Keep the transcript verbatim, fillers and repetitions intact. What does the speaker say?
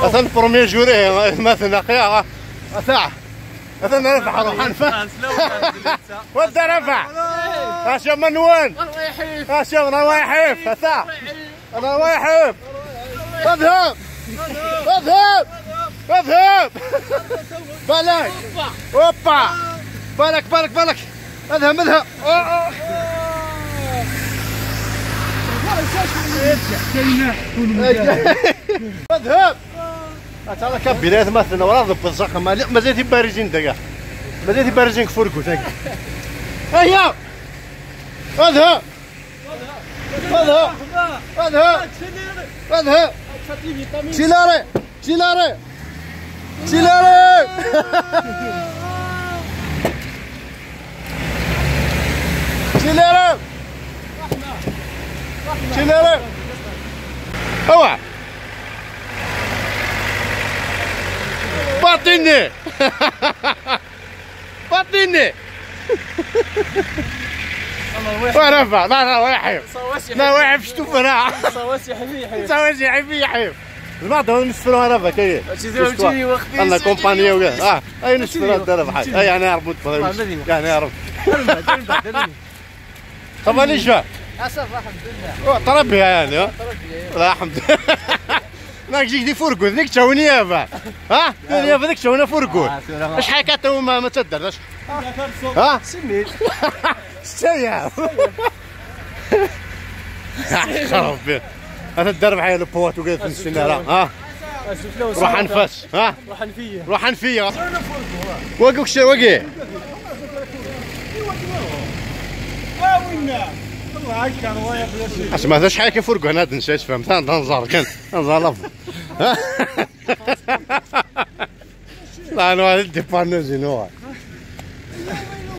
Atan premier jour, eh, مثلا قيا. Ata. Atan Rabaḥ, ruḥ نفس. Wadda Rabaḥ. Aca منون. Aca منون, الله يحيف. Ata. الله يحيف. اذهب. اذهب. اذهب. بالك. اوبا. بالك، بالك، بالك. اذهب، اذهب. آه، آه. اذهب. هذا كبير، هذا مثلا ورا ضب الزخم، ما، مازال يبارزين دقا. مازال يبارزين كفور قلت هيا. اذهب. اذهب. اذهب. اذهب. Accélérez. Accélérez. Accélérez. Accélérez. Accélérez. اوعى. باطني. باطني. ورفع، لا، لا، واحد. لا، واحد، شتو فرع. صواسي حبي حبي. صواسي حبي حبي. زعما هو نسفرو انا بك، اي. هادشي زعما شتو؟ تجيني وقت انا يجي كومبانيا وكاع. اه، اي نسفرو هادشي هذا راه بحال. اي، انا عرفت. آه، مدينة. يعني عرفت. المهم، المهم، المهم. صافا لي جو. اه، صافا، الحمد لله. طرا بها يعني، ها؟ طرا بها. لا، الحمد لله. راك جيك دي فوركو، ديك تشاوني يا با. ها؟ دير يا با ديك تشاونا فوركو. آه، سير، آه. اش حكا تو ما، ما تدرش؟ ها؟ سميت. ستة ايام. يا ربي. انا الدرب حي البوات وقلت نسينا، ها؟ روح نفس، ها؟ روح نفيا. روح نفيا. واقف شي، واقف. اسمع، هذا شحال كيفرقوا هنا، هاد النساء، فهمت؟ هذا نزار كان، نزار لف. لا، انا هذا الديبار نزل، هو.